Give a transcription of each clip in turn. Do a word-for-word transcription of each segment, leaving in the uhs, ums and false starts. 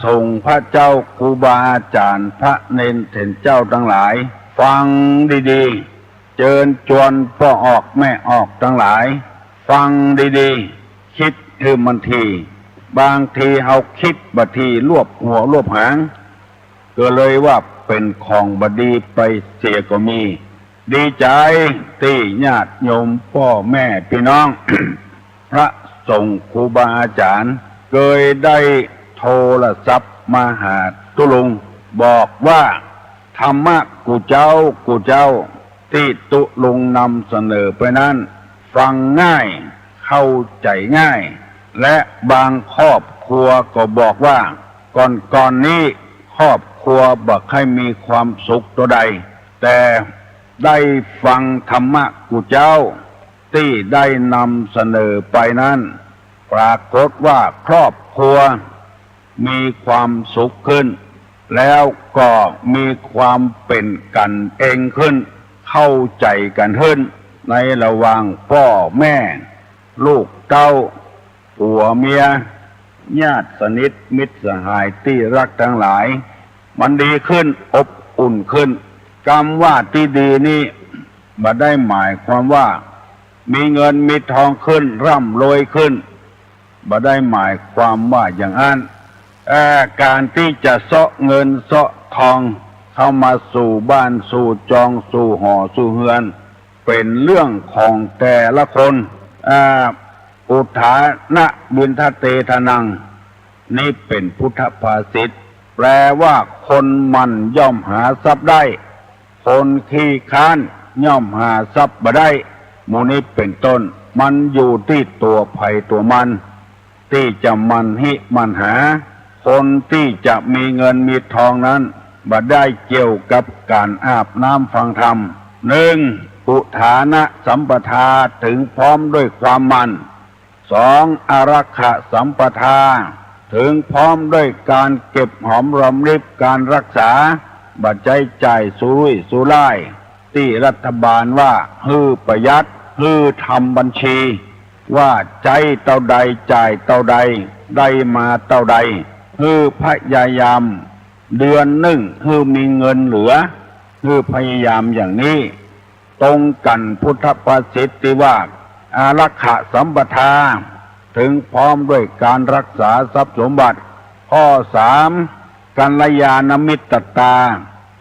ถุงพระเจ้าครูบาอาจ๋ารย์ พระเณรเถรเจ้าตังหลาย ฟังดีๆ เจิญจวนป้อออกแม่ออกตังหลาย ฟังดีๆ กึ๊ดหื้อมันที บางทีเฮาคิดบ่าตี้รวบหัวรวบหาง ก็เลยว่าเป๋นของบ่ดีไปเสียก็มี ดีใจ๋ตี้ญาติโยมป้อแม่ปี้น้อง พระสงฆ์ครูบาอาจ๋ารย์ เกยได้โทรศัพท์มาหาตุ๊ลุง บอกว่า ธรรมะกู้เจ้ากู้เจ้า ตี้ตุ๊ลุงนำเสนอไปนั้น ฟังง่าย เข้าใจ๋ง่าย และบางครอบครัวก็บอกว่า ก่อนๆ นี้ครอบครัวบ่ใค่มีความสุขเต้าใด แต่ได้ฟังธรรมะกู้เจ้า ตี้ได้นำเสนอไปนั้น ปรากฏว่าครอบครัว มีความสุขขึ้น แล้วก็มีความเป๋นกั๋นเองขึ้น เข้าใจ๋กั๋นขึ้น ในระหว่างป้อแม่ ลูกเต้า ผัวเมีย ญาติสนิทมิตรสหายตี้ฮักตังหลาย มันดีขึ้น อบอุ่นขึ้น กำว่าตี้ดีนี้ บ่ได้หมายความว่า มีเงินมีทองขึ้น ร่ำรวยขึ้น บ่ได้หมายความว่าอย่างอั้น เอ่อ ก๋านตี้จะเซาะเงินเซาะทอง เข้ามาสู่บ้านสู่จองสู่หอสู่เฮือน เป๋นเรื่องของแต่ละคน เอ่อ อุทานะวินทะเตทะนัง นี้เป๋นพุทธภาษิต แปลว่า คนหมั่นย่อมหาทรัพย์ได้ คนขี้คร้านย่อมหาทรัพย์บ่ได้ หมู่นี้เป๋นต้น มันอยู่ตี้ตั๋วใผตั๋วมัน ตี้จะหมั่นหิหมั่นหา คนตี้จะมีเงินมีทองนั้น บ่ได้เกี่ยวกับก๋านอาบน้ำฟังธรรม นึ่ง อุทานะสัมปทา เถิงพร้อมด้วยความหมั่น สอง อารักขะสัมปทา เถิงพร้อมด้วยก๋านเก็บหอมรอมริบก๋านฮักษา บ่ใจ๊จ่ายสุรุ่ยสุร่าย ตี้รัฐบาลว่าหื้อประหยัด หื้อทำบัญชี ว่าใจ๊เต้าใดจ่ายเต้าใด ได้มาเต้าใด หื้อพยายาม เดือนนึ่งหื้อมีเงินเหลือ หื้อพยายามอย่างนี้ ตรงกั๋นพุทธภาษิตตี้ว่า อารักขะสัมปทา เถิงพร้อมด้วยก๋านฮักษาทรัพย์สมบัติ ข้อสาม กัลยาณมิตรตา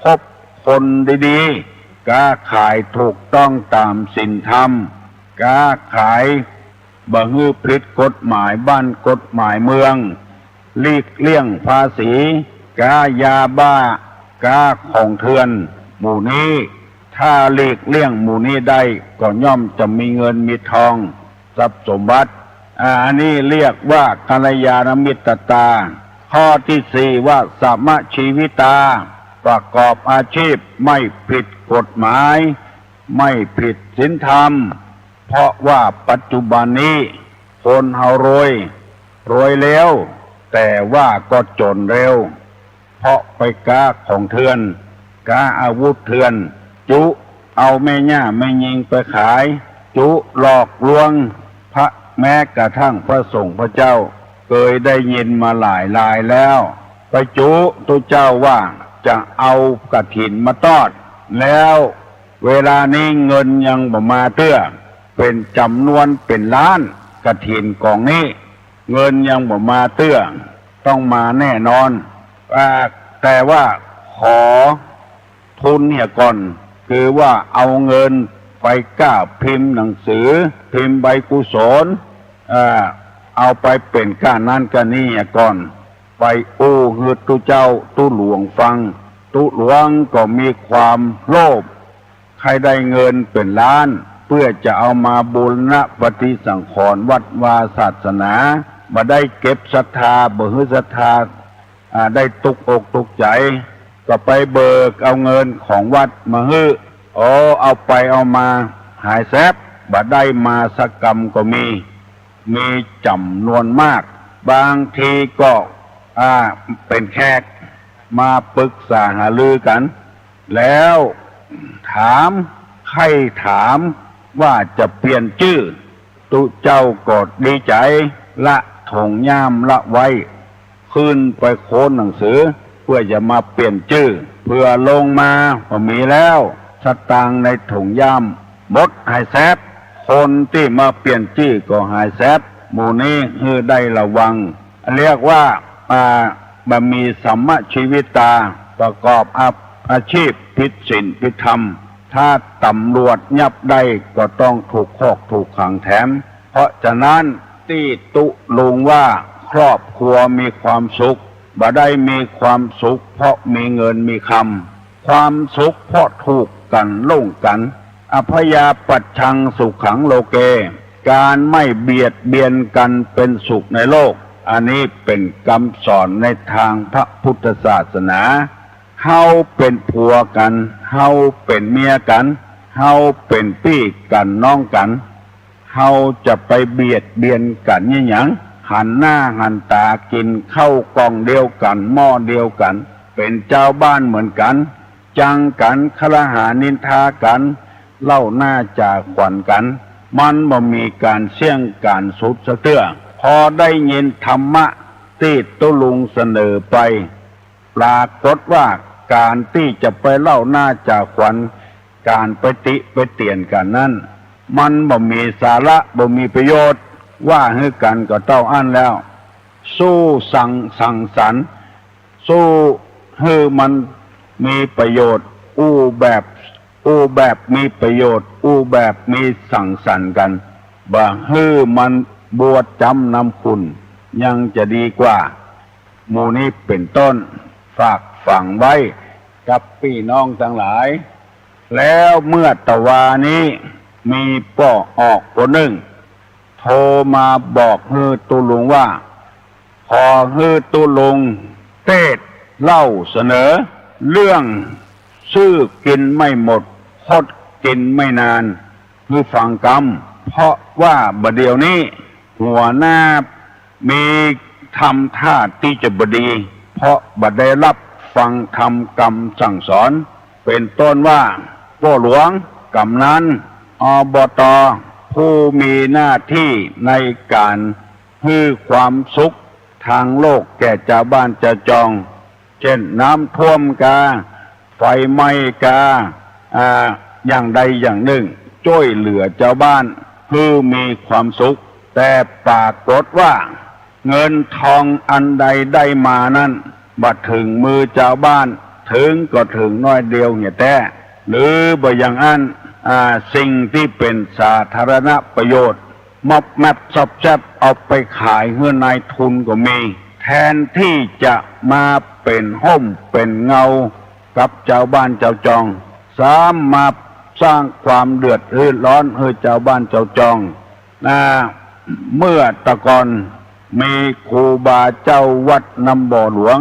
คบคนดีๆ ก๊าขายถูกต้องต๋ามศีลธรรม ก๊าขายบ่หื้อผิดกฎหมายบ้านกฎหมายเมือง หลีกเลี่ยงภาษี ก๊ายาบ้า ก๊าของเถื่อน หมู่นี้ ถ้าหลีกเลี่ยงหมู่นี้ได้ ก็ย่อมจะมีเงินมีทอง ทรัพย์สมบัติ อ่า อันนี้เรียกว่ากัลยาณมิตรตา ข้อตี้สี่ว่า สมะชีวิตา ประกอบอาชีพไม่ผิดกฎหมาย ไม่ผิดศีลธรรม เพราะว่าปัจจุบันนี้ คนเฮารวย รวยเร็ว แต่ว่าก็จ๋นเร็ว เพราะไปก๊าของเถื่อน ก๊าอาวุธเถื่อน จุเอาแม่หญ้าแม่ญิงไปขาย จุหลอกลวงพระ แม้กระทั่งพระสงฆ์พระเจ้า เกยได้ยินมาหลายรายแล้ว ไปจุตุ๊เจ้าว่าจะเอากฐินมาตอด แล้วเวลานี้เงินยังบ่มาเตื้อ เป๋นจ๋ำนวนเป๋นล้าน กฐินก๋องนี้ เงินยังบ่มาเตื้อ ต้องมาแน่นอน อ่า แต่ว่าขอทุนเหียก่อน คือว่าเอาเงินไปก๊าพิมพ์หนังสือ พิมพ์ใบกุศล อ่า เอาไปเป๋นก้านั้นก้านี้เหียก่อน ไปอู้หื้อตุ๊เจ้าตุ๊หลวงฟัง ตุ๊หลวงก็มีความโลภ ใค่ได้เงินเป๋นล้าน เปื้อจะเอามาบูรณะปฏิสังขรณ์วัดวาศาสนา บ่ได้เก็บศรัทธา บ่หื้อศรัทธา อ่า ได้ตุ๊กอกตุ๊กใจ๋ ก็ไปเบิกเอาเงินของวัดมาหื้อ โอ้ เอาไปเอามาหายแซบ บ่ได้มาสักกำก็มี มีจ๋ำนวนมาก บางทีก็ อ่า เป๋นแขก มาปรึกษาหารือกั๋น แล้วถาม ใค่ถามว่าจะเปลี่ยนจื้อ ตุ๊เจ้าก็ดีใจ๋ ละถงย่ามละไว้ ขึ้นไปโคนหนังสือ เปื้อจะมาเปลี่ยนจื้อ เปื้อลงมาบ่มีแล้ว สตางค์ในถุงย่ามหมดหายแซบ คนตี้มาเปลี่ยนจื้อก็หายแซบ หมู่นี้หื้อได้ระวัง เรียกว่า อ่า บ่มีสัมมชีวิตา ประกอบอา อาชีพผิดศีลผิดธรรม ถ้าตำรวจจับได้ก็ต้องถูกคอกถูกขังแถม เพราะฉะนั้นตี้ตุ๊ลุงว่าครอบครัวมีความสุข บ่ได้มีความสุขเพราะมีเงินมีคำ ความสุขเพราะถูกกั๋นหลงกั๋น อัพพยาปัชชังสุขังโลเก ก๋านไม่เบียดเบียนกั๋นเป๋นสุขในโลก อันนี้เป๋นกำสอนในตางพระพุทธศาสนา เฮาเป๋นผัวกั๋น เฮาเป๋นเมียกั๋น เฮาเป๋นปี้กั๋นน้องกั๋น เฮาจะไปเบียดเบียนกั๋นเยียะหยัง หันหน้าหันต๋ากิ๋นข้าวก้องเดียวกั๋น หม้อเดียวกั๋น เป๋นจาวบ้านเหมือนกั๋น จังกั๋น คละหานินทากั๋น เล่าหน้าจ่าขวัญกั๋น มันบ่มีก๋านเสี้ยงก๋านสุดสักเตื้อ พอได้ยินธรรมะตี้ตุ๊ลุงเสนอไป ปรากฏว่าก๋านตี้จะไปเล่าหน้าจ่าขวัญ ก๋านไปติไปเตียนกั๋นนั้น มันบ่มีสาระ บ่มีประโยชน์ ว่าหื้อกั๋นก็เต้าอั้นแล้ว สู้สัง สังสรรค์ สู้หื้อมันมีประโยชน์ อู้แบบ อู้แบบมีประโยชน์ อู้แบบมีสังสรรค์กั๋น บ่หื้อมันบวชจ๋ำนำคุณ ยังจะดีกว่า หมู่นี้เป๋นต้น ฝากฝังไว้กับปี้น้องตังหลาย แล้วเมื่อตะวานี้ มีป้อออกคนนึ่ง โทรมาบอกหื้อตุ๊ลุงว่า ขอหื้อตุ๊ลุงเตสน์เล่าเสนอ เรื่องซื้อกิ๋นไม่หมด คดกิ๋นไม่นาน หื้อฟังกำ เพราะว่าบ่าเดี่ยวนี้ หัวหน้ามีทำท่าตี้จะบ่ดี เพราะบ่ได้รับฟังธรรมกำสั่งสอน เป๋นต้นว่า ป้อหลวง กำนัน อบต ผู้มีหน้าตี้ในก๋านหื้อความสุขตางโลกแก่จาวบ้านจาวจอง เจ้นน้ำท่วมกา ไฟไหม้กา อ่า อย่างใดอย่างนึ่ง จ้วยเหลือจาวบ้านหื้อมีความสุข แต่ปรากฏว่า เงินทองอันใดได้มานั้น บ่เถิงมือจาวบ้าน เถิงก็เถิงน้อยเดียวเหียแต๊ หรือบ่อย่างอั้น อ่า สิ่งตี้เป๋นสาธารณประโยชน์ มอบแมบซอบแซบเอาไปขายหื้อนายทุนก็มี แทนตี้จะมาเป๋นฮ่มเป๋นเงากับจาวบ้านจาวจอง ซ้ำมาสร้างความเดือดร้อนหื้อจาวบ้านจาวจอง อ่า เมื่อตะก่อนมีครูบาเจ้าวัดน้ำบ่อหลวง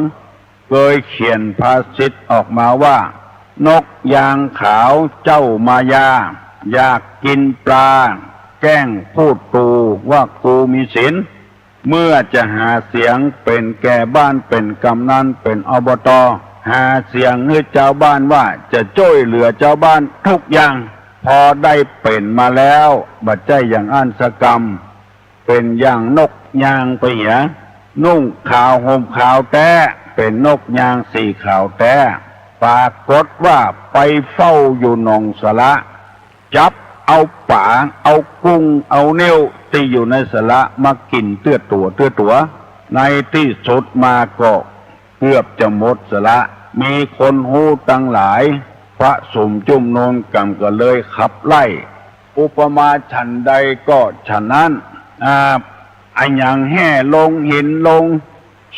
เกยเขียนภาษิตออกมาว่า นกยางขาวเจ้ามายา อยากกิ๋นปลา แกล้งพูดตู่ว่ากูมีศีล เมื่อจะหาเสียงเป๋นแก่บ้าน เป๋นกำนัน เป๋น อบต หาเสียงหื้อจาวบ้านว่าจะจ้วยเหลือจาวบ้านทุกอย่าง พอได้เป๋นมาแล้ว บ่ใจ้อย่างอั้นสักกำ เป๋นอย่างนกยางไปเหีย นุ่งขาวห่มขาวแต๊ เป๋นนกยางสีขาวแต๊ ปรากฏว่าไปเฝ้าอยู่หนองสระ จับเอาป๋า เอากุ้ง เอาเงี้ยวตี้อยู่ในสระมากิ๋นเตื้อตั๋ว เตื้อตั๋ว ในตี้สุดมาก็เกือบจะหมดสระ มีคนฮู้ตังหลาย ประสุมจุมนุมกั๋นก็เลยขับไล่ อุปมาฉันใดก็ฉันนั้น อ่า อะหยังแฮ่ลง หินลง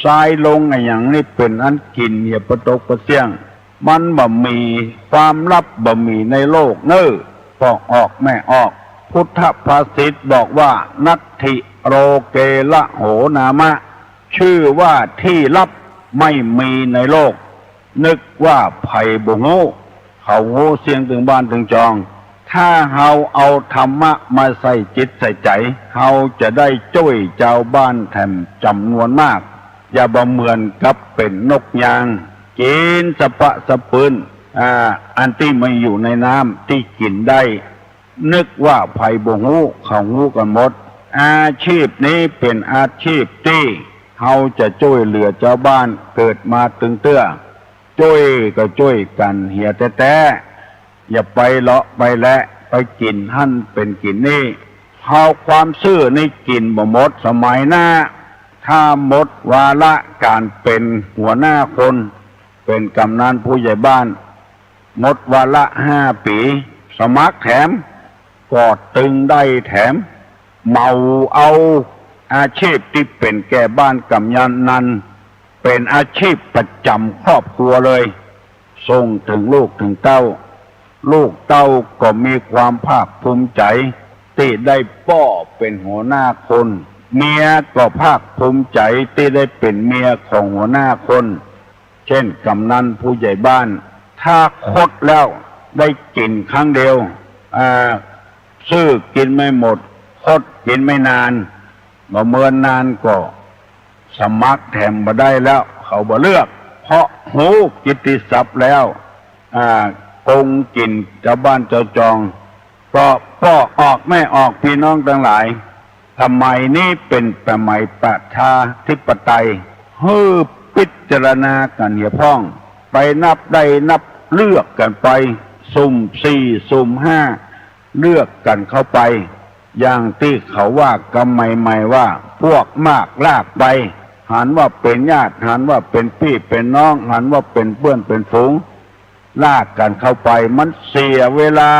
ทรายลง อะหยังนี่เป๋นอันกิ๋นเหียปะตกปะเสี้ยง มันบ่มีความลับ บ่มีในโลกเน่อ ป้อออกแม่ออก พุทธภาษิตบอกว่า นัตถิโลเกละโหนามะ ชื่อว่าตี้ลับไม่มีในโลก นึกว่าใผบ่ฮู้ เขาฮู้เสี้ยงตึงบ้านตึงจอง ถ้าเฮาเอาธรรมะมาใส่จิตใส่ใจ๋ เฮาจะได้จ้วยจาวบ้านแถมจ๋ำนวนมาก อย่าบ่เหมือนกับเป๋นนกยาง กิ๋นสะปะสะปืน อ่า อันตี้ไม่อยู่ในน้ำตี้กิ๋นได้ นึกว่าใผบ่ฮู้ เขาฮู้กั๋นหมด อาชีพนี้เป๋นอาชีพตี้ เฮาจะจ้วยเหลือจาวบ้านเกิดมาตึงเตื้อ จ้วยก็จ้วยกั๋นเหียแต๊ๆ อย่าไปเลาะไปและ ไปกิ๋นหั้นเป๋นกิ๋นนี่ เฮาความซื่อนี่กิ๋นบ่หมด สมัยหน้า ถ้าหมดวาระก๋านเป๋นหัวหน้าคน เป๋นกำนันผู้ใหญ่บ้าน หมดวาระห้าปี๋ สมัครแถม ก็ตึงได้แถม เหมาเอาอาชีพตี้เป๋นแก่บ้านกำนันนั้น เป๋นอาชีพประจ๋ำครอบครัวเลย ส่งเถิงลูกเถิงเต้า ลูกเต้าก็มีความภาคภูมิใจ๋ตี้ได้ป้อเป๋นหัวหน้าคน เมียก็ภาคภูมิใจ๋ตี้ได้เป๋นเมียของหัวหน้าคน เจ้นกำนันผู้ใหญ่บ้าน ถ้าคดแล้วได้กิ๋นครั้งเดียว อ่า ซื่อกิ๋นไม่หมด คดกิ๋นไม่นาน บ่เมินนานก็สมัครแถมบ่ได้แล้ว เขาบ่เลือก เพราะฮู้กิตติศัพท์แล้ว อ่า โกงกิ๋นจาวบ้านจาวจอง ก็ป้อออกแม่ออก ปี้น้องตังหลาย สมัยนี้เป๋นสมัยประชาธิปไตย หื้อพิจารณากั๋นเหียพ่อง ไปนับได้นับเลือกกั๋นไป สุ่มสี่ สุ่มห้า เลือกกั๋นเข้าไป อย่างตี้เขาว่ากั๋นใหม่ๆ ว่า พวกมากลากไป หันว่าเป๋นญาติ หันว่าเป๋นปี้เป๋นน้อง หันว่าเป๋นเปื้อนเป๋นฝูง ลากกั๋นเข้าไป มันเสียเวลา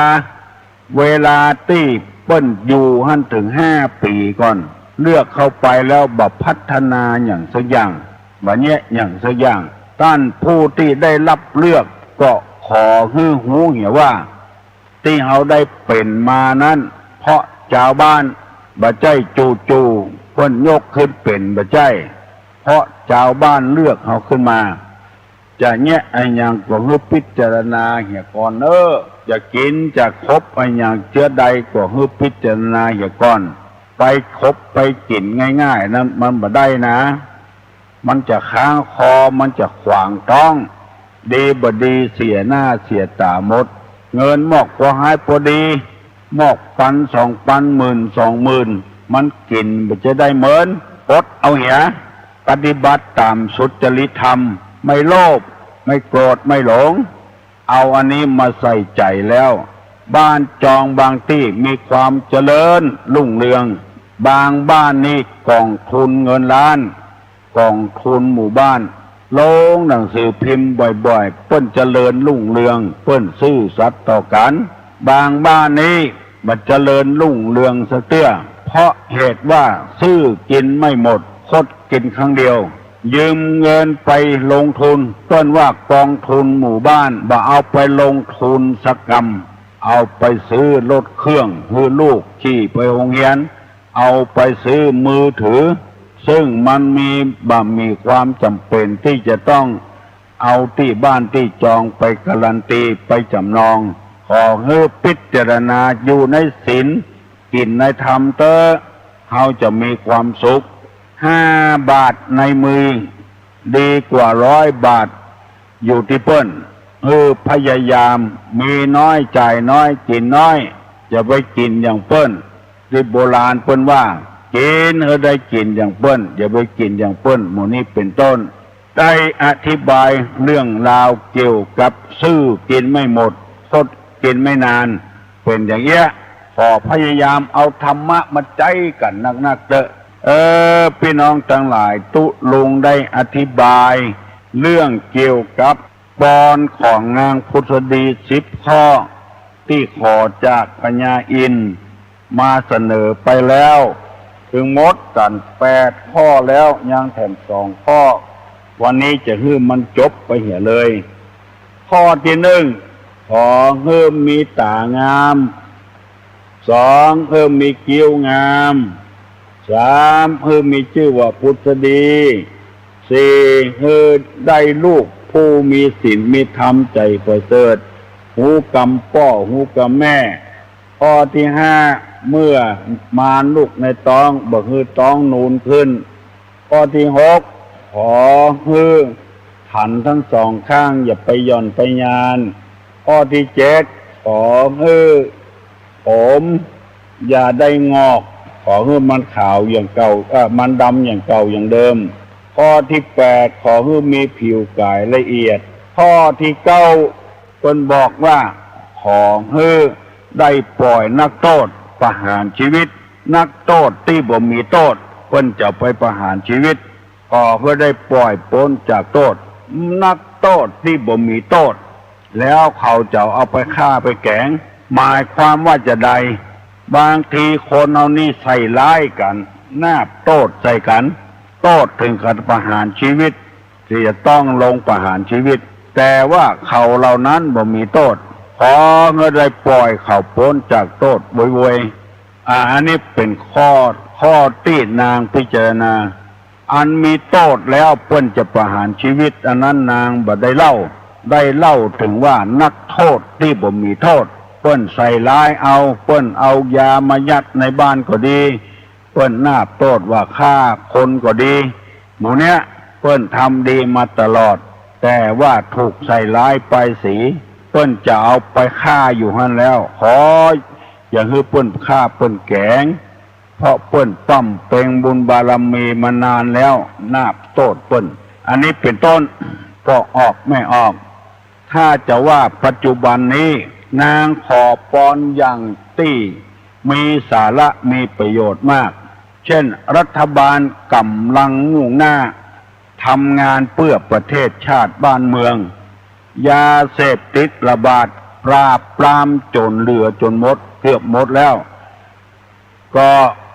เวลาตี้เปิ้นอยู่หั้นเถิงห้าปี๋ก่อน เลือกเข้าไปแล้วบ่พัฒนาหยังสักอย่าง บ่แยะหยังสักอย่าง ต้านผู้ตี้ได้รับเลือกก็ขอหื้อฮู้เหียว่า ตี้เฮาได้เป๋นมานั้น เพราะจาวบ้าน บ่ใจ้จู่ๆ เปิ้นยกขึ้นเป๋น บ่ใจ้ เพราะจาวบ้านเลือกเฮาขึ้นมา จะแยะอะหยังก็หื้อพิจารณาเหียก่อนเน่อ จะกิ๋นจะคบอะหยังเจื้อใดก็หื้อพิจารณาเหียก่อน ไปคบไปกิ๋นง่ายๆ นั้นมันบ่ได้นะ มันจะค้างคอ มันจะขวางต๊อง ดีบ่ดีเสียหน้าเสียต๋าหมด เงินมอกปอหายปอดี มอกปันสองปัน หมื่นสองหมื่น มันกิ๋นบ่จะได้เมิน อดเอาเหีย ปฏิบัติต๋ามสุจริตธรรม ไม่โลภ ไม่โกรธ ไม่หลง เอาอันนี้มาใส่ใจ๋แล้ว บ้านจองบางตี้มีความเจริญรุ่งเรือง บางบ้านนี่กองทุนเงินล้าน กองทุนหมู่บ้าน ลงหนังสือพิมพ์บ่อยๆ เปิ้นเจริญรุ่งเรือง เปิ้นซื่อสัตย์ต่อกั๋น บางบ้านนี้บ่เจริญรุ่งเรืองสักเตื้อ เพราะเหตุว่าซื่อกิ๋นไม่หมด คดกิ๋นครั้งเดียว ยืมเงินไปลงทุน เปิ้นว่ากองทุนหมู่บ้าน บ่เอาไปลงทุนสักกำ เอาไปซื้อรถเครื่องหื้อลูกขี่ไปโฮงเฮียน เอาไปซื้อมือถือ ซึ่งมันมี บ่มีความจ๋ำเป๋นตี้จะต้องเอาตี้บ้านตี้จองไปการันตี ไปจ๋ำนอง ขอหื้อพิจารณาอยู่ในศีล กิ๋นในธรรมเต๊อะ เฮาจะมีความสุข ห้าบาทในมือ ดีกว่าร้อยบาทอยู่ตี้เปิ้น เออ พยายามมีน้อยจ่ายน้อยกิ๋นน้อย อย่าไปกิ๋นอย่างเปิ้น ตี้โบราณเปิ้นว่า กิ๋นหื้อได้กิ๋นอย่างเปิ้น อย่าไปกิ๋นอย่างเปิ้น หมู่นี้เป๋นต้น ได้อธิบายเรื่องราวเกี่ยวกับซื่อกิ๋นไม่หมด คดกิ๋นไม่นาน เป๋นอย่างเอี้ย ขอพยายามเอาธรรมะมาใจ๊กั๋นนักๆ เต๊อะ เออ ปี้น้องตังหลาย ตุ๊ลุงได้อธิบายเรื่องเกี่ยวกับ กลอนของนางผุสดีสิบข้อ ตี้ขอจากพญาอินทร์มาเสนอไปแล้ว เถิงหมดกั๋นแปดข้อแล้ว ยังแถมสองข้อ วันนี้จะหื้อมันจบไปเหียเลย ข้อตี้นึ่ง ขอหื้อมีต๋างาม สอง หื้อมีคิ้วงาม สาม หื้อมีจื้อว่าผุสดี สี่ หื้อได้ลูกผู้มีศีลมีธรรมใจ๋ประเสริฐ ฮู้กำป้อฮู้กำแม่ ข้อตี้ห้า เมื่อมานลุกในต๊อง บ่หื้อต๊องนูนขึ้น ข้อตี้หก ขอหื้อหันตึงสองข้าง อย่าไปหย่อนไปยาน ข้อตี้เจ็ด ขอหื้อผมอย่าได้งอก ขอหื้อมันขาวอย่างเก่า เอ่อ มันดำอย่างเก่าอย่างเดิม ข้อตี้แปด ขอหื้อมีผิวก๋ายละเอียด ข้อตี้เก้า เปิ้นบอกว่า ขอหื้อได้ป่อยนักโต้ษประหารชีวิต นักโต้ษตี้บ่มีโต้ษ เปิ้นจะไปประหารชีวิต ขอหื้อได้ป่อยป๊นจากโต้ษ นักโต้ษตี้บ่มีโต้ษ แล้วเขาจะเอาไปฆ่าไปแก๋ง หมายความว่าจาใด บางทีคนเฮานี่ใส่ร้ายกั๋น นาบโต้ษใส่กั๋น โต้ษเถิงกั๋นประหารชีวิต ตี้จะต้องลงประหารชีวิต แต่ว่าเขาเหล่านั้นบ่มีโต้ษ ขอหื้อได้ป่อยเขาป๊นจากโต้ษโวยๆ อ่า อันนี้เป๋นข้อ ข้อตี้นางพิจารณา อันมีโต้ษแล้วเปิ้นจะประหารชีวิต อันนั้นนางบ่ได้เล่า ได้เล่าเถิงว่านักโต้ษตี้บ่มีโต้ษ เปิ้นใส่ร้ายเอา เปิ้นเอายามายัดในบ้านก็ดี เปิ้นนาบโต้ษว่าฆ่าคนก็ดี หมู่เนี้ยเปิ้นทำดีมาตลอด แต่ว่าถูกใส่ร้ายป้ายสี เปิ้นจะเอาไปฆ่าอยู่หั้นแล้ว ขออย่าหื้อเปิ้นฆ่าเปิ้นแก๋ง เพราะเปิ้นบำเพ็ญบุญบารมีมานานแล้ว นาบโต้ษเปิ้น อันนี้เป๋นต้น ปอกออกแม่ออก ถ้าจะว่าปัจจุบันนี้ นางขอปอนอย่างตี้มีสาระมีประโยชน์มาก เช่น รัฐบาลก่ำลังมุ่งหน้าทำงานเปื้อประเทศชาติบ้านเมือง ยาเสพติดระบาด ปราบปรามจ๋นเหลือจ๋นหมด เกือบหมดแล้ว ก็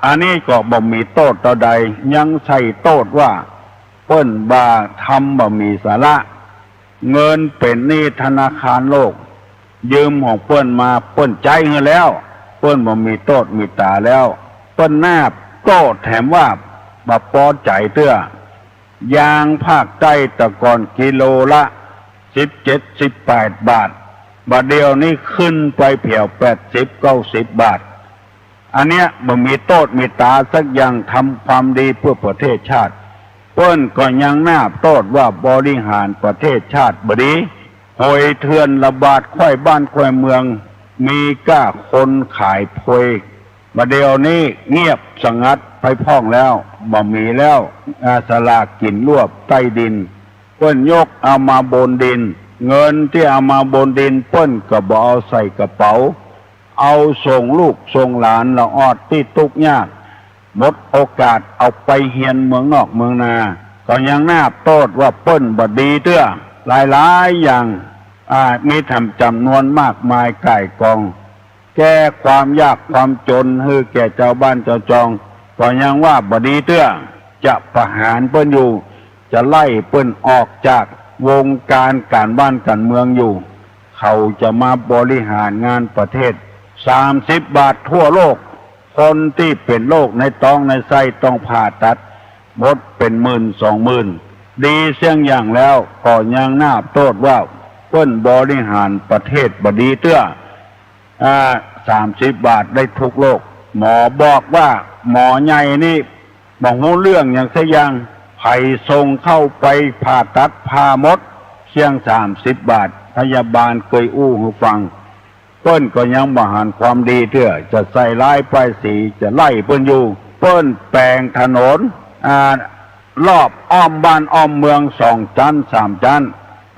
อันนี้ก็บ่มีโต้ษเต้าใด ยังใส่โต้ษว่าเปิ้นบ่าทำบ่มีสาระ เงินเป๋นหนี้ธนาคารโลก ยืมของเปิ้นมา เปิ้นใจ๊หื้อแล้ว เปิ้นบ่มีโต้ษมีต๋าแล้ว เปิ้นนาบโต้ษแถมว่าบ่ปอใจ๋เตื้อ ยางภาคใต้แต่ก่อนกิโลละสิบเจ็ด สิบแปดบาท บ่าเดี่ยวนี้ขึ้นไปแผวแปดสิบ เก้าสิบบาท อันเนี้ยบ่มีโต้ษมีต๋าสักอย่าง ทำความดีเปื้อประเทศชาติ เปิ้นก็ยังนาบโต้ษว่าบริหารประเทศชาติบ่ดี หอยเถื่อนระบาดใคว่บ้านใคว่เมือง มีก้าคนขายพวย บ่าเดี่ยวนี้เงียบสงัดไปพ่องแล้ว บ่มีแล้ว อ่า สลากกิ๋นรวบใต้ดิน เปิ้นยกเอามาบนดิน เงินตี้เอามาบนดินเปิ้นก็บ่เอาใส่กระเป๋า เอาส่งลูกส่งหลานละออดตี้ตุ๊กยาก หมดโอกาสเอาไปเฮียนเมืองนอกเมืองนา ก็ยังนาบโต้ษว่าเปิ้นบ่ดีเตื้อ หลายๆ อย่าง อ่า มีแถมจ๋ำนวนมากมายก่ายกอง แก้ความยากความจ๋นหื้อแก่จาวบ้านจาวจอง ก็ยังว่าบ่ดีเตื้อ จะประหารเปิ้นอยู่ จะไล่เปิ้นออกจากวงการก๋านบ้านก๋านเมืองอยู่ เขาจะมาบริหารงานประเทศ สามสิบบาททั่วโลก คนตี้เป๋นโรคในต๊องในไส้ต้องผ่าตัด หมดเป๋นหมื่นสองหมื่น ดีเสี้ยงอย่างแล้ว ก็ยังนาบโต้ษว่าเปิ้นบริหารประเทศบ่ดีเตื้อ อ่า สามสิบบาทได้ทุกโรค หมอบอกว่าหมอใหญ่นี่บ่ฮู้เรื่องหยังสักอย่าง ใผส่งเข้าไปผ่าตัดผ่าหมด เสี้ยงสามสิบบาท พยาบาลเกยอู้หื้อฟัง เปิ้นก็ยังบ่หันความดีเตื้อ จะใส่ร้ายป้ายสี จะไล่เปิ้นอยู่ เปิ้นแป๋งถนน อ่า รอบอ้อมบ้านอ้อมเมืองสองจั๊นสามจั๊น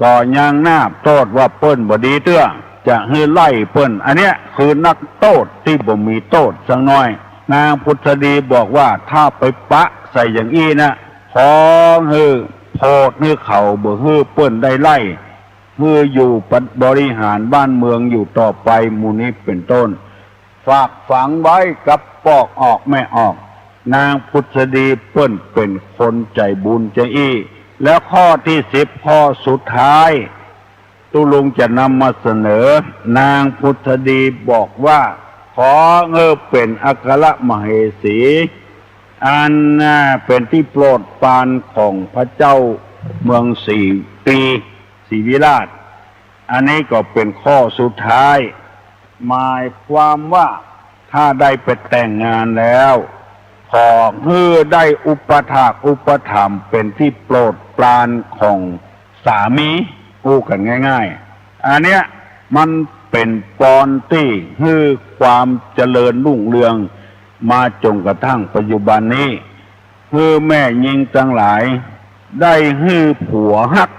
ก็ยังนาบโต้ษว่าเปิ้นบ่ดีเตื้อ จะหื้อไล่เปิ้น อันเนี้ยคือนักโต้ษตี้บ่มีโต้ษสักหน้อย นางผุดสดีบอกว่าถ้าไปปะใส่อย่างอี้นะ ขอหื้อโผดหื้อเขา บ่หื้อเปิ้นได้ไล่ หื้ออยู่บริหารบ้านเมืองอยู่ต่อไป หมู่นี้เป๋นต้น ฝากฝังไว้กับปอกออกแม่ออก นางผุดสดีเปิ้นเป๋นคนใจ๋บุญจาอี้ แล้วข้อตี้สิบ ข้อสุดท้าย ตุ๊ลุงจะนำมาเสนอ นางผุดสดีบอกว่า ขอหื้อเป๋นอัครมเหสี อัน อ่า เป๋นตี้โปรดปรานของพระเจ้าเมืองศรีปี ศรีวิราช อันนี้ก็เป๋นข้อสุดท้าย หมายความว่าถ้าได้ไปแต่งงานแล้ว ขอหื้อได้อุปถากอุปถัมภ์เป๋นตี้โปรดปรานของสามี อู้กั๋นง่ายๆ อันเนี้ยมันเป๋นปอนตี้หื้อความเจริญรุ่งเรืองมาจ๋นกระทั่งปัจจุบันนี้ หื้อแม่ญิงตังหลาย ได้หื้อผัวฮัก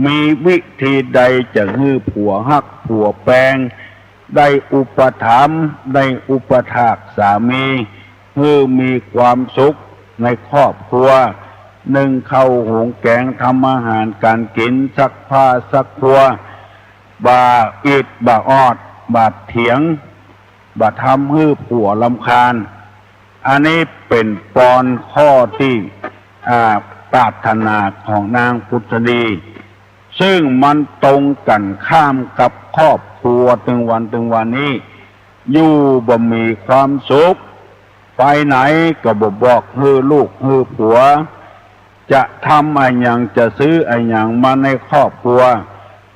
มีวิธีใดจะหื้อผัวฮักผัวแปง ได้อุปถัมภ์ ได้อุปถากสามี หื้อมีความสุขในครอบครัว นึ่งข้าวหุงแกง ทำอาหารก๋านกิ๋น ซักผ้าซักครัว บ่อิดบ่ออด บ่เถียง บ่ทำหื้อผัวรำคาญ อันนี้เป๋นปอนข้อตี้ อ่า ปรารถนาของนางผุสดี ซึ่งมันตรงกั๋นข้ามกับครอบครัวตึงวันตึงวันนี้ อยู่บ่มีความสุข ไปไหนก็บ่บอกหื้อลูกหื้อผัว จะทำอะหยัง จะซื้ออะหยังมาในครอบครัว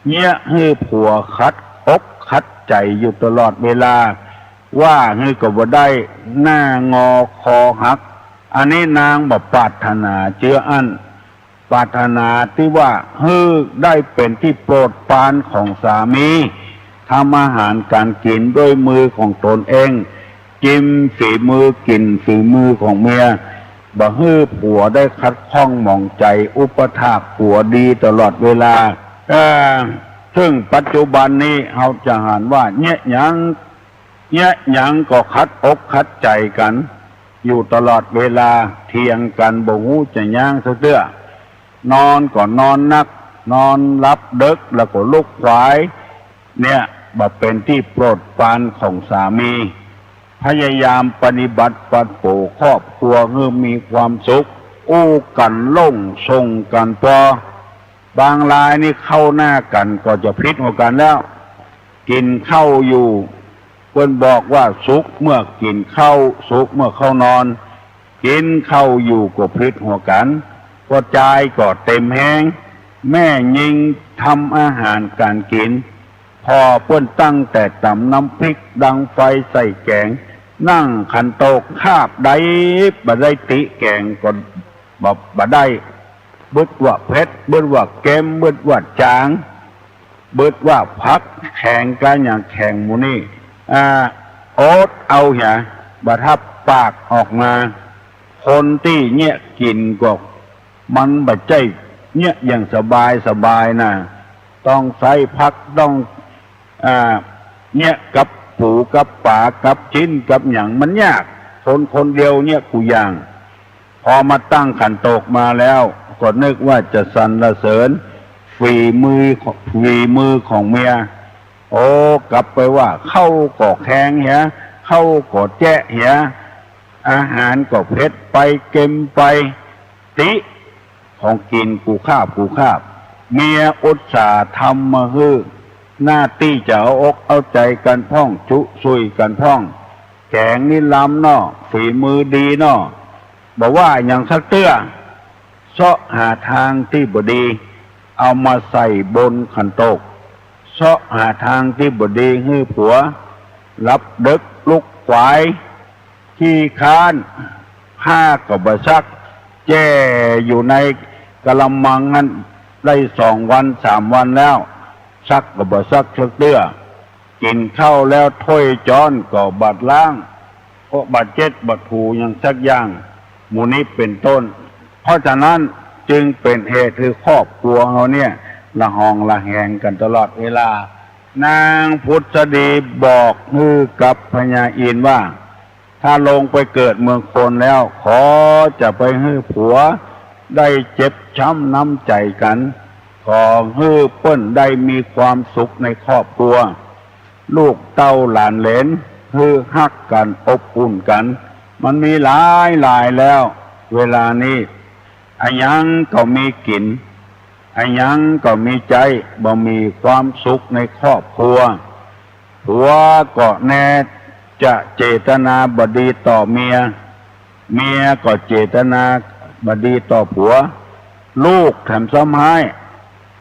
เยียะหื้อผัวขัดอกขัดใจ๋อยู่ตลอดเวลา ว่าหื้อก็บ่ได้ หน้างอคอหัก อันนี้นางบ่ปรารถนาเจื้ออั้น ปรารถนาตี้ว่าหื้อได้เป๋นตี้โปรดปรานของสามี ทำอาหารก๋านกิ๋นด้วยมือของตนเอง จิมฝีมือ กิ๋นฝีมือของเมีย บ่หื้อผัวได้ขัดข้องหมองใจ๋ อุปถากผัวดีตลอดเวลา เอ่อ ซึ่งปัจจุบันนี้เฮาจะหันว่าเยียะหยัง เยียะหยังก็ขัดอกขัดใจ๋กั๋นอยู่ตลอดเวลา เถียงกั๋นบ่ฮู้จะยั้งสักเตื้อ นอนก็นอนนัก นอนหลับเดิ็กแล้วก็ลุกขวาย เนี่ย บ่เป๋นตี้โปรดปรานของสามี พยายามปฏิบัติปัดโป๋ครอบครัวหื้อมีความสุข อู้กั๋นโล่ง ส่งกั๋นปอ บางรายนี่เข้าหน้ากั๋นก็จะผิดหัวกั๋นแล้ว กิ๋นข้าวอยู่ เปิ้นบอกว่าสุขเมื่อกิ๋นข้าว สุขเมื่อเข้านอน กิ๋นข้าวอยู่ก็ผิดหัวกั๋น ก็จายก็เต็มแฮง แม่ญิงทำอาหารก๋านกิ๋น ผ่อเปิ้นตั้งแต่ต๋ำน้ำพริก ดังไฟ ใส่แก๋ง นั่งขันโตก คาบใดบ่ได้ ติแก๋งก็บ่ บ่ได้ บึดว่าเผ็ด บึดว่าเค็ม บึดว่าจ๋าง บึดว่าผักแข็ง กาหยังแข็งหมู่นี้ อ่า อดเอาเหีย บ่ทับปากออกมา คนตี้เยียะกิ๋นก็ มันบ่ใจ้เยียะอย่างสบายสบายนะ ต้องใส้ผัก ต้อง อ่า เยียะกับปู๋กับป๋า กับจิ๊นกับหยัง มันยาก คนคนเดียวเยียะกู้อย่าง พอมาตั้งขันโตกมาแล้ว ก็นึกว่าจะสรรเสริญฝีมือของ ฝีมือของเมีย โอ้ กลับไปว่าข้าวก็แข็งเหีย ข้าวก็แจ๊ะเหีย อาหารก็เผ็ดไป เค็มไป ติ ของกิ๋นกู้คาบกู้คาบ เมียอุตส่าห์ทำมาหื้อ หน้าตี้จะเอาอกเอาใจ๋กั๋นพ่อง จุซุยกั๋นพ่อง แก๋งนี้ลำเนาะ ฝีมือดีเนาะ บ่ว่าหยังสักเตื้อ เซาะหาตางตี้บ่ดี เอามาใส่บนขันโตก เซาะหาตางตี้บ่ดีหื้อผัว หลับเดิ็กลุกขวาย ขี้คร้าน ผ้าก็บ่ซัก แจ้อยู่ในกะละมังนั้นได้สองวันสามวันแล้ว ซักก็บ่ซักสักเตื้อ กิ๋นข้าวแล้วถ้วยจ๊อนก็บ่ล้าง เพราะบ่เจ็ดบ่ถูหยังสักอย่าง หมู่นี้เป๋นต้น เพราะฉะนั้นจึงเป๋นเหตุหื้อครอบครัวเฮาเนี่ย ระหองระแหงกั๋นตลอดเวลา นางผุสดีบอกหื้อกับพญาอินทร์ว่า ถ้าลงไปเกิดเมืองคนแล้ว ขอจะไปหื้อผัวได้เจ็บจ๊ำน้ำใจ๋กั๋น ขอหื้อเปิ้นได้มีความสุขในครอบครัว ลูกเต้าหลานเหลน หื้อฮักกั๋นอบอุ่นกั๋น มันมีหลายหลายแล้ว เวลานี้ อะหยังก็มีกิ๋น อะหยังก็มีใจ๊ บ่มีความสุขในครอบครัว ผัวก็แน่จะเจตนาบ่ดีต่อเมีย เมียก็เจตนาบ่ดีต่อผัว ลูกแถมซ้ำฮ้าย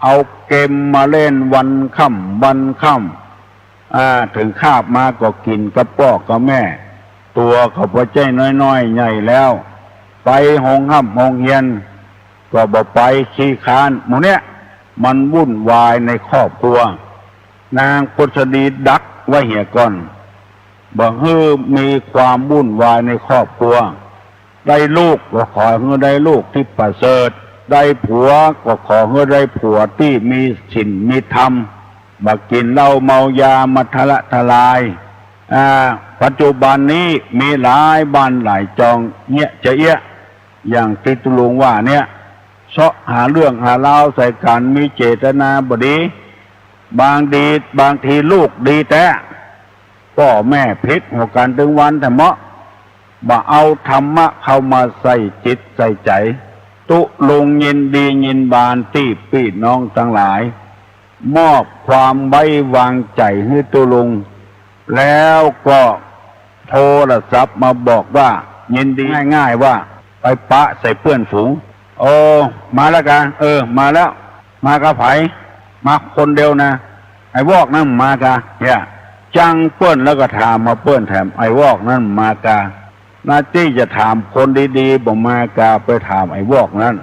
เอาเกมมาเล่นวันค่ำวันค่ำ อ่า เถิงคาบมาก็กิ๋นกับป้อกับแม่ ตั๋วก็บ่ใจ้น้อยๆ ใหญ่แล้ว ไปโฮงฮ่ำโฮงเฮียนก็บ่ไป ขี้คร้าน หมู่เนี้ย มันวุ่นวายในครอบครัว นางผุสดีดักไว้เหียก่อน บ่หื้อมีความวุ่นวายในครอบครัว ได้ลูกก็ขอหื้อได้ลูกตี้ประเสริฐ ได้ผัวก็ขอหื้อได้ผัวตี้มีศีลมีธรรม บ่ากิ๋นเหล้าเมายามาทะละทะลาย อ่า ปัจจุบันนี้มีหลายบ้านหลายจองเยียะจะเยียะ อย่างตี้ตุ๊ลุงว่าเนี่ย เซาะหาเรื่องหาราวใส่กั๋น มีเจตนาบ่ดี บางดี บางทีลูกดีแต๊ ป้อแม่ผิดหัวกั๋นตึงวันแต๊เมาะ บ่าเอาธรรมะเข้ามาใส่จิตใส่ใจ๋ ตุ๊ลุงยินดียินบานตี้ปี้น้องตังหลาย มอบความไว้วางใจ๋หื้อตุ๊ลุง แล้วก็โทรศัพท์มาบอกว่า ยินดีง่ายๆ ว่าไปปะใส่เปื้อนฝูง โอ้ มาแล้วกา เออ มาแล้ว มากาใผ มาคนเดียวนะ ไอ้วอกนั้นมากา เนี่ย จังเปิ้นแล้วก็ถามมาเปิ้นแถม ไอ้วอกนั้นมากา นาตี้จะถามคนดีๆ บ่มากา ไปถามไอ้วอกนั้น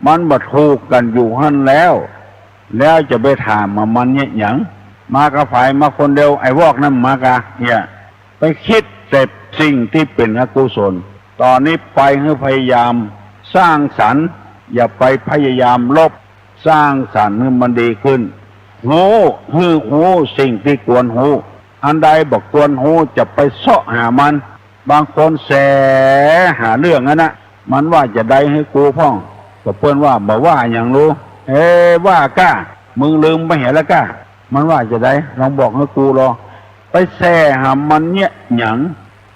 มันบ่ถูกกั๋นอยู่หั้นแล้ว แล้วจะไปถามมามันเนี่ยหยัง มากาใผ มาคนเดียว ไอ้วอกนั้นมากา เนี่ย ไปกึ๊ดแต่สิ่งตี้เป๋นอกุศล ต๋อนนี้ไปหื้อพยายามสร้างสรรค์ อย่าไปพยายามลบ สร้างสรรค์หื้อมันดีขึ้น ฮู้ หื้อฮู้สิ่งตี้ควรฮู้ อันใดบ่ควรฮู้จะไปเซาะหามัน บางคนแสหาเรื่องอันนะ มันว่าจะใดหื้อกูพ่อง ก็เปิ้นว่าบ่ว่าหยังลู เอ้ ว่ากา มึงลืมไปเหียแล้วกา มันว่าจะใด ลองบอกหื้อกูลอ ไปแสหามันเนี่ยหยัง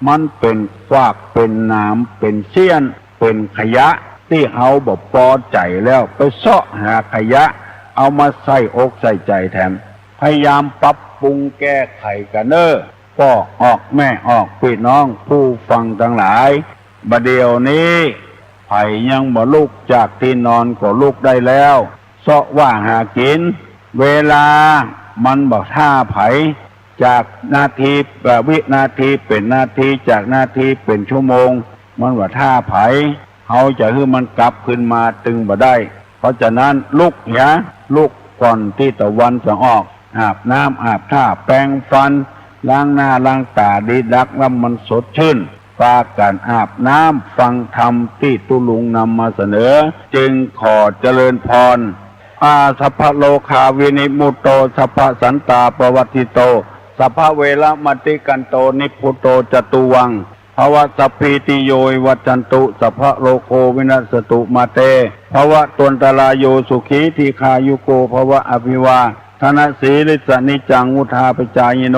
มันเป๋นขวาก เป๋นหนาม เป๋นเสี้ยน เป๋นขยะ ตี้เฮาบ่ปอใจ๋แล้ว ไปเซาะหาขยะ เอามาใส่อกใส่ใจ๋แถม พยายามปรับปรุงแก้ไขกั๋นเน่อ ป้อออกแม่ออก ปี้น้องผู้ฟังตังหลาย บ่าเดี่ยวนี้ ใผยังบ่ลุกจากตี้นอนก็ลุกได้แล้ว เซาะว่าหากิ๋น เวลามันบ่ถ้าใผ จากนาที เอ่อ วินาทีเป๋นนาที จากนาทีเป๋นชั่วโมง มันบ่ถ้าใผ เฮาจะหื้อมันกลับคืนมาตึงบ่ได้ เพราะฉะนั้นลุกเหีย ลุกก่อนตี้ตะวันจะออก อาบน้ำอาบท่า แปรงฟัน ล้างหน้าล้างต๋าดีนัก แล้วมันสดชื่น ปากั๋นอาบน้ำฟังธรรมตี้ตุ๊ลุงนำมาเสนอ จึงขอเจริญพร อา สัพพะโรคาวินิมุตโต สัพพะสันตาปวัตถิโต สัพพะเวระมะติกันโต นิพพุโตจตุวัง ภวะ สัพพีติโยวิวัชชันตุ สัพพะโรโควินัสสตุ มาเต ภวะตวันตะราโย สุขีทีฆายุโก ภวะ อภิวาทะนะสีลิสสะนิจจัง วุฑฒาปะจายิโน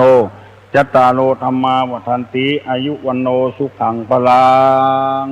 จัตตาโร ธัมมา วัฑฒันติ อายุ วัณโณ สุขัง พลัง